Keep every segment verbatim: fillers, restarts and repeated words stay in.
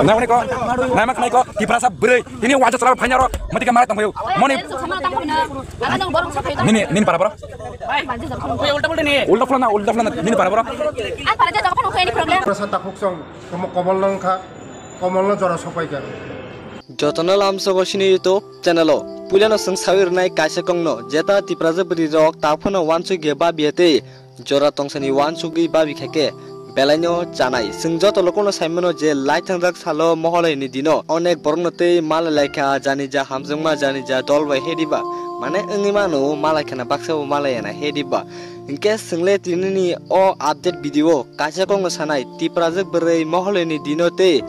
Naimani ko, naima khnai ko, Tiprasa bwrwi, tini wacha chwla phai aro, mati ka mara tongbayo. Moni. Nini, nini para boro. Ulta phulana, ulta phulana, nini para boro. Tiprasa takhuk song, komo-, komol nong kha, komol no jora sopai kha. Jotono lamsogo sini YouTube channel o. Puilano swng sawi rwnai kaisa kongno, jeta Tiprasa bwrwi rok taphano wansuk ge ba biyate. Jora tongsani wansugwi babi khe khe belaino chanai. Chwng joto lokono saimano je lai thangjak salo Moholoi ni dino onek borokno tei malai lai kha, jani ja hamjakma, jani ja dol bai he diba. Mane wngwi mano malai khana baksa bo malai yana he diba. Hinkhe chwngle tinini o update video kaisa kokno sanai, Tiprajwk bwrwi Moholoi ni dino tei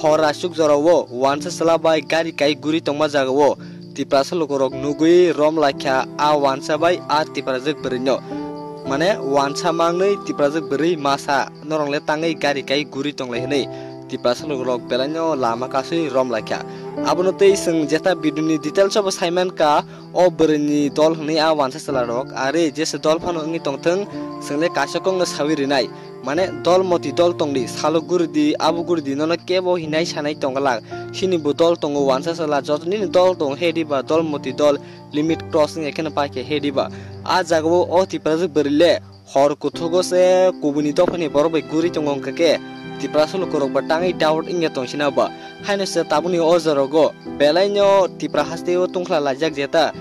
hor aswk jorao wansa chwla bai gari kai guri tongma jagao Tiprasa lukurok nugwi rom laikha a wansa bai a Tiprajwk bwrwino. Mane wansa mangnwi Tiprajwk bwrwi masa norok le tangwi gari kai guri tonglai hwnwi Tiprasa lukurok belaino lama kasui rom laikha. Abono tei chwng jeta video ni details o bo saimankha o bwrwini dol hwnwi a wansa chwlarok. Are jesa dol phano wngwi tongthwng, chwng le kaisa kokno sawi rwnai. Mane dol moti dol tongdi, salo guridi, abo guridi, nono kebo hinai sanai tonggalak. Sini bo dol tongo, wansa sala, joto nini dol tongo, he diba, dol moti dol, limit cross wngya kheno pai khe, he diba. A jagao o Tiprajwk bwrwi le hor kuthugo se kubuni dophani borok bai guri tongo, wngkha khe Tiprasa lukurok ba tangwi doubt wngya tong sina ba. Haino se tabukni o jorogo belaino Tipra hasteo tungkhla laijak jeta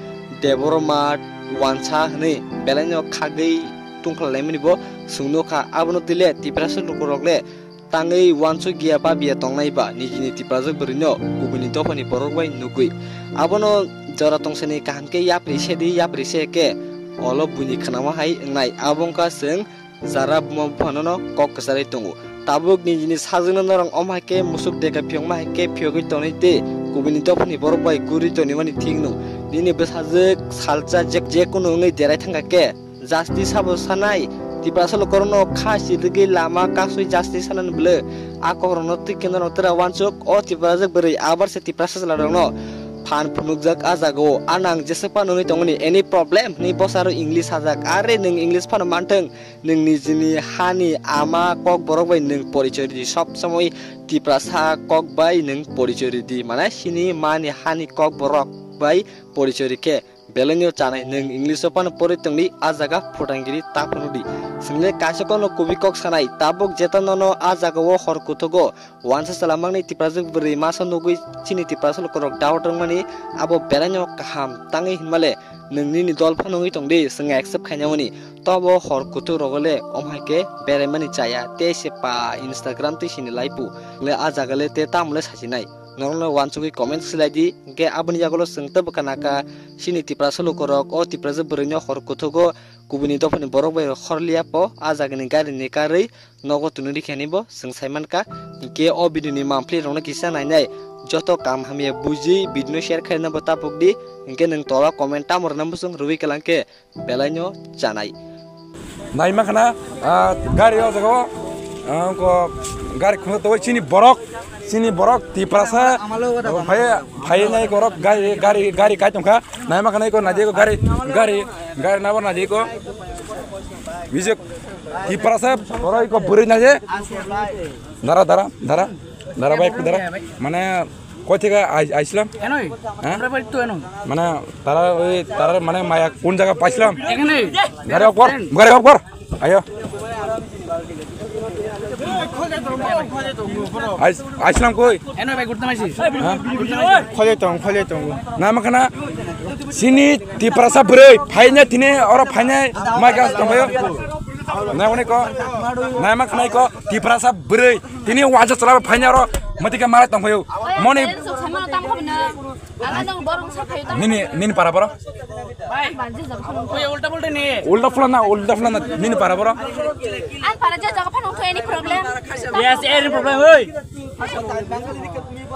Debbarma wansa hwnwi belaino khagwi tungkhla laimani bo chwng nukha. Abono twi le Tiprasa lukurok le tangwi wansuk giya ba biya tongnai ba nijini Tiprajwk bwrwino kubuni dophani borok bai nugwi. Abono jora tongsani kaham khe yapri sedi, yapri se khe olo buini khnama hai wngnai. Abo wngkha chwng jara buma buphanono kok kwcharwi tongo. Tabuk nijini sajwkno norok omo hai khe musuk dega phiyokma hai khe phiyogwi tonwi tei kubuni dophani borok bai guri tonimani thik nung. Nini bwsajwk salsa je-, jekunu wngwi derai thangkha khe justice sabo sanai, Tiprasa lukurokno kha chirigwi lama kasui justice sanani bwle. A kokrokno twi khe norok tera wansuk o Tiprajwk bwrwi abar se Tiprasa chwlarokno phan phunukjak a jagao. A nang jesa phano wngwi tongmani any problem hwnwi bwsaro English sajak. Are nwng English phano manthwng, nwng nijini hani ama kokborok bai nwng porichoi ridi, sob somoi Tiprasa kok bai nwng porichoi ridi, mane sini mani hani kokborok bai porichoi rikhe belaino chanai. Nwng English o phano porwi tongdi, a jaga photangiri ta phunukdi. Chwng le kaisa kokno kubui kok sanai, tabuk jeta nono a jagao hor kuthugo wansa chwla mangni Tiprajwk bwrwi masa nugwi chini Tiprasa lukurok doubt wngmani abo belaino kaham tangwi hinmale nwng nini dol phano wngwi tongdi, chwng accept khainamani. Tobo hor kuthuk rogo le omo hai khe beraimani chaya, tei se pa Instagram tei sini laipu le a jaga le tei tamo le sajinai. Norokno wansugwi comment swlai di, hinkhe aboni yagulo chwng tei bwkha naka chini Tiprasa lukurok o Tiprasa bwrwino hor kuthugo kubuni dophani borok bai horliya po a jagani garini karwi nogo twnwi rikha hinwi bo chwng saimankha. Hinkhe o video ni mampli rokno kisa nainai, joto kam hamya buji video no share khaina bo tapuk di, hinkhe nwng tola comment tamo rwna muchung rwui kwlangkhe belaino chanai. Naima khana, ah, gari o jaga o, ah, ko gari khuna to chini borok, chini borok Tiprasa, phai, phai nai borok gari, gari, gari kai tongkha. Naima khana ko naidi ko gari, gari, gari nabo naidi ko. Bijak Tiprasa borok ko bwrwi naidi. Dara, dara, dara, dara bike dara. Mane Koi theke ai-, aislam? Enoi. Ha? Amra bari to enoi. Mane tara oi tara mane maya kun jaga paislam? Ekhane. Gari off kor, gari off kor. Ayo. Ais-, aislam koi? Enoi bai gurtam aisi. Ha? Khole tong, khole tong. Na makana sini Tiprasa bwrwi phaine tine oro phaine mai gas tongbayo. Na mane ko, na maknai ko Tiprasa bwrwi. Tini waja chwla bai phaina oro mwtwi khe malai tong phaio. Moni. Parents rok sai mano tamo khe bwno. Ang ano borok sa phaio tamo. Nini, nini para boro? Bai. Ang banji jam khano. Oi, ulta pulta ni. Ulta pulana, ulta pulana, nini para boro? Ang para je jaga phano thoi any problem? Yes, any problem, oi.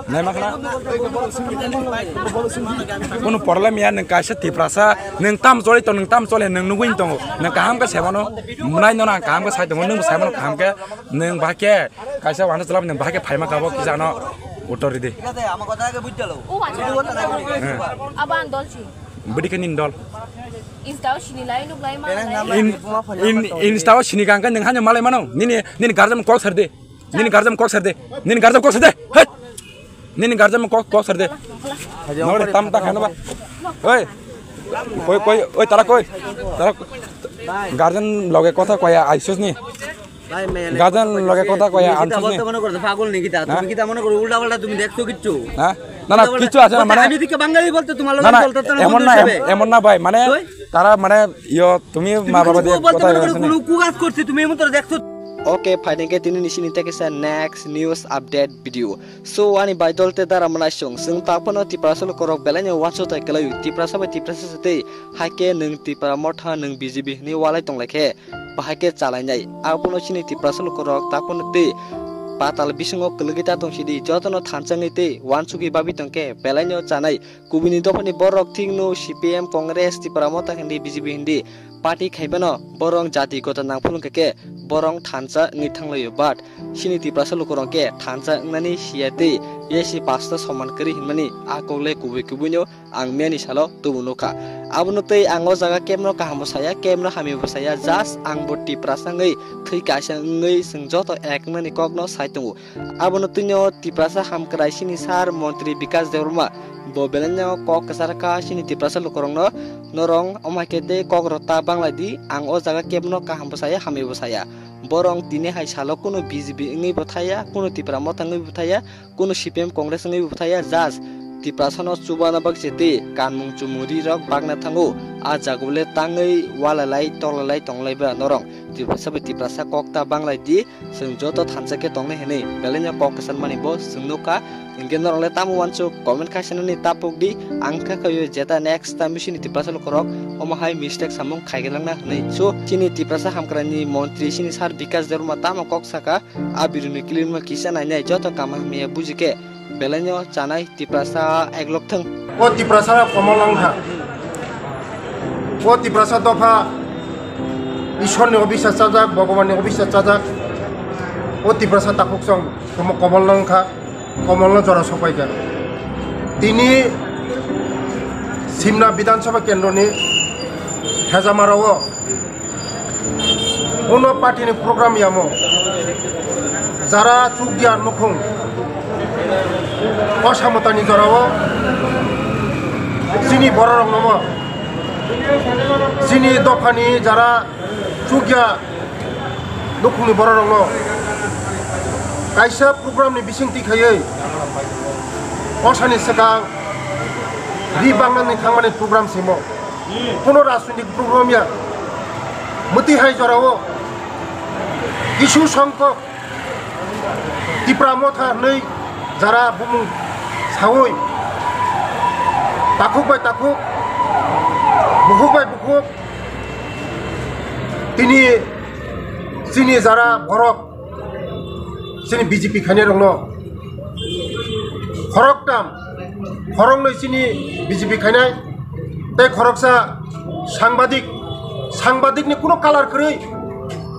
Nai ma khna? Kunu problem ya, nwng kaisa Tiprasa, nwng tam choli tong, nwng tam choli, nwng nugwi tongo. Nwng kaham khe sai mano, mwnai no, ang kaham khe sai tongo, nwng bo sai mano kaham khe, nwng bahai khe, Kaisa wansa chwla nwng bahai khe phaima kabo kisa ano uttor ridi. Ama kotha khe bujjalo. O wansa. Abo ang dol si. Bidi khe nini dol. Insta o sini lai nuk lai ma lai. In, in, Insta o sini kang khe nwng hanya malai mano. Nini, nini guardian kok sar de. Nini guardian kok sar de. Nini guardian kok sar de. Hei. Nini guardian mo kok, kok sar de. Nore tam ta khana ba. Oi. Koi, koi, oi, tara koi. Tara guardian loge kotha koya aisos ni. Guardian loge kotha koya aisos ni. পাগল নাকি তা? তুমি কিতা মনে করো উল্টা পাল্টা তুমি দেখছো কিচ্ছু? হ্যাঁ? না, না, উল্টা পাল্টা কিচ্ছু আছে না, বলতে মানে আমি দিকে বাঙালি বলতে তোমার না, লগে না, চলতে তো না এমন না, বুঝতে হবে। এম-, এমন না ভাই, মানে তারা মানে ইয়ো তুমি মা বাবা দিয়ে বলতে কথা মনে করো আছে না। কোনো কুকাজ করছে তুমি এমন তো দেখছো। Okay, phainai khe tini ni sini tei kaisa next news update video. So, ani bai dol tei dara mwnai chwng, chwng ta phano Tiprasa lukurok belai no uansuk tai kwlai o. Tiprasa bai Tiprasa se tei, hai khe nwng Tipra Motha, nwng B J P hwnwi walai tong lai khe, bahai khe chalainai. Abono chini Tiprasa lukurok ta phano tei patal bisingo kwlwgwi ta tong sidi, jotono thansa wngwi tei uansugwi bagwi tong khe belai no chanai. Kubuni dophani borok thikno C P M, Congress, Tipra Motha hindi, B J P hindi party khaibano borok jati gota nangphuru wngkha khe borok thansa wngwi thanglaio, but chini Tiprasa lukurok khe thansa wngnani siya tei yesi pasta soman kwrwi hinmani a kok le kubui kubuino ang miyani salo tubu nukha. Abono tei ang o jaga kebno kahambo saya, kebno hamibo saya, just ang bo Tiprasa wngwi thwi kaisa wngwi chwng joto ek wngnani kokno sai tongo. Abono twino Tiprasa hamkrai chini sar montri Bikas Debbarma bo belai no kok kwchar kha chini Tiprasa lukurokno, norok omo hai khe tei kok rok ta banglai di, ang o jaga kebno kaham bo saya, hamya bo saya. Borok tini hai salo kunu B J P wngwi bo thaya, kunu Tipra Motha wngwi bo thaya, kunu C P M Congress wngwi bo thaya, just Tiprasa no chubana bagwi se tei kanmung chumung ri rok bagna thango, a jaga le tangwi walalai tolalai tonglai ba norok Tiprasa bai Tiprasa kok ta banglai di. Chwng joto thansa khe tongnai hwnwi belai no kok kwcharmani bo chwng nukha. Hinkhe norok le tamo uansuk comment khaisa nini tapuk di. Ang kha khaio jeta next time chini Tiprasa lukurok omo hai mistake samung khaiglakna hwnwi. So chini Tiprasa hamkrai ni montri chini sir Bikas Debbarma tamo kok saka, a video ni clip no kisa nainai joto kama hamya buji khe belai no chanai Tiprasa eglok thwng. O Tiprasa komol wngkha. O Tiprasa dopha Ishwar ni obisas chajak, Bhagwan ni obisas chajak. O Tiprasa takhuk song komo-, komol no wngkha, komol no jora sokpaikha. Tini Simna Bidhan Sabha Kendro ni Hejamara o Uno party ni program yamo. Jara chukya nukhung. O samotani jorao. Chini bororok nomo. Chini dophani jara chukya nukhungni bororokno. Kaisa program ni bising tikhaiwi. Osani swkang. Ri bangnani thangmani program simo. Kuno rajnitik program ya. Mwtwi hai jorao kisu songkok Tipra Motha hwnwi jara bumung sawi takhuk bai takhuk, bukhuk bai bukhuk tini chini jara borok chini B J P khainai rokno khoroktam, khoroknwi chini B J P khainai, tei khoroksa sangbadik, sangbadik ni kuno color kwrwi,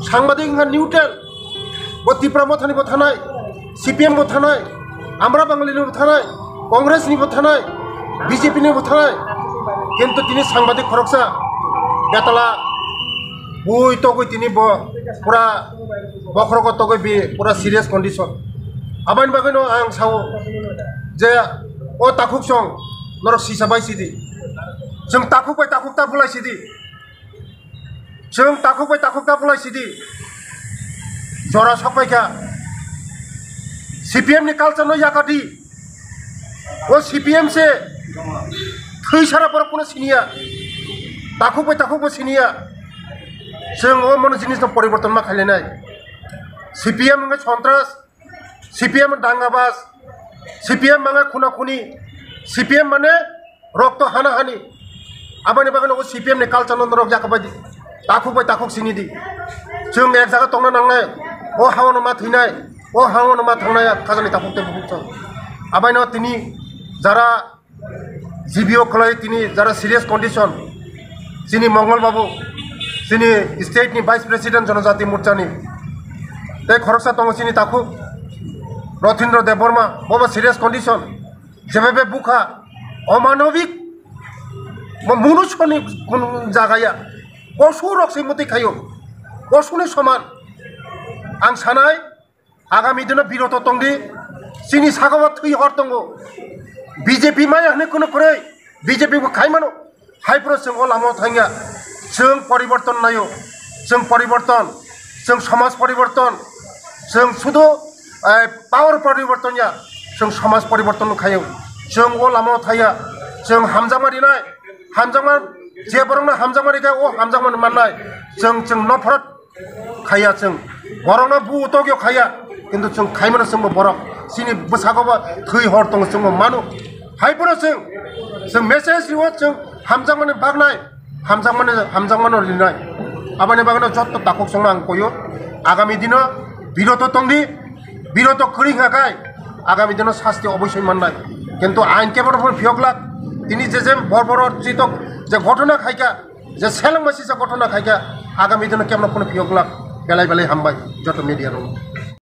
sangbadik wngkha neutral, bo Tipra Mothani bo thanai, C P M bo thanai, Amra Bangali ni bo thanai, Congress ni bo thanai, B J P ni bo thanai, kintu tini sangbadik khoroksa betala bui togwi tini bo pura bokhorogo togwi bi pura serious condition. Aboni bagwino ang sao je o takhuk song norok sisa bai sidi. Chwng takhuk bai takhuk ta bulai sidi. Chwng takhuk bai takhuk ta bulai sidi. Jora sok pai kha. C P M ni culture no yakadi. O C P M se thwi sara borok kuno siniya. Takhuk bai takhuk bo siniya. Chwng o mono jinis no poriborton ma khailainai. C P M wngkha sontras, C P M dangabas, C P M mangkha khuna khuni, C P M mane rokto hana hani. Aboni bagwino o C P M ni culture no norok yakha bai di. Takhuk bai takhuk sini di. Chwng ek jaga tongna nangnai. O hao no ma thwinai. O hao no ma thangnai khajani takhuk tei bukhuk chwng. Abaino tini jara G B O khwlai tini jara serious condition, chini Mongol Babu, chini state ni vice president Jonojati Morcha ni, tei khoroksa tongo chini takhuk Rothindro Debbarma, bobo serious condition, jebebe bukha, omanobik, bo munusoni kun jagaya, posu rok se muti khayo, posuni soman, ang sanai, Agami dino biroto tongdi, Chini sakao thwi hor tongo. B J P maya hwnwi kunu kwrwi, B J P bo khai mano. Hai phano chwng o lamao thangya. Chwng poriborton naio. Chwng poriborton. Chwng somaj poriborton. Chwng sudu, eh, power poriborton ya. Chwng somaj poriborton khaio. Chwng o lamao thangya. Chwng hamjakma rinai. Hamjakma, je borokno hamjakma rikha, o hamjakma mannai. Chwng, chwng nophrot khaiya chwng. Borokno bu tokyo khaiya. Kintu chwng khaimano chwngbo borok. Chini bwsago bo thwi hor tongo chwngbo mano. Hai phano chwng, chwng message riwo chwng hamjakmani bagnai. Hamjakmani, hamjakmano rinai. Aboni bagwino jotto takhuk chwngno ang koyo. Agami dino biroto tongdi, biroto kwrwi hwnka khai, agami dino sasti obosoi mannai. Kintu ain keboro phano phiyok glak. Tini je je bor bor chitok je ghotona khaikha, je selengma sisa ghotona khaikha, agami dino keboro phano phiyok glak. Belai belai hambai joto media rok.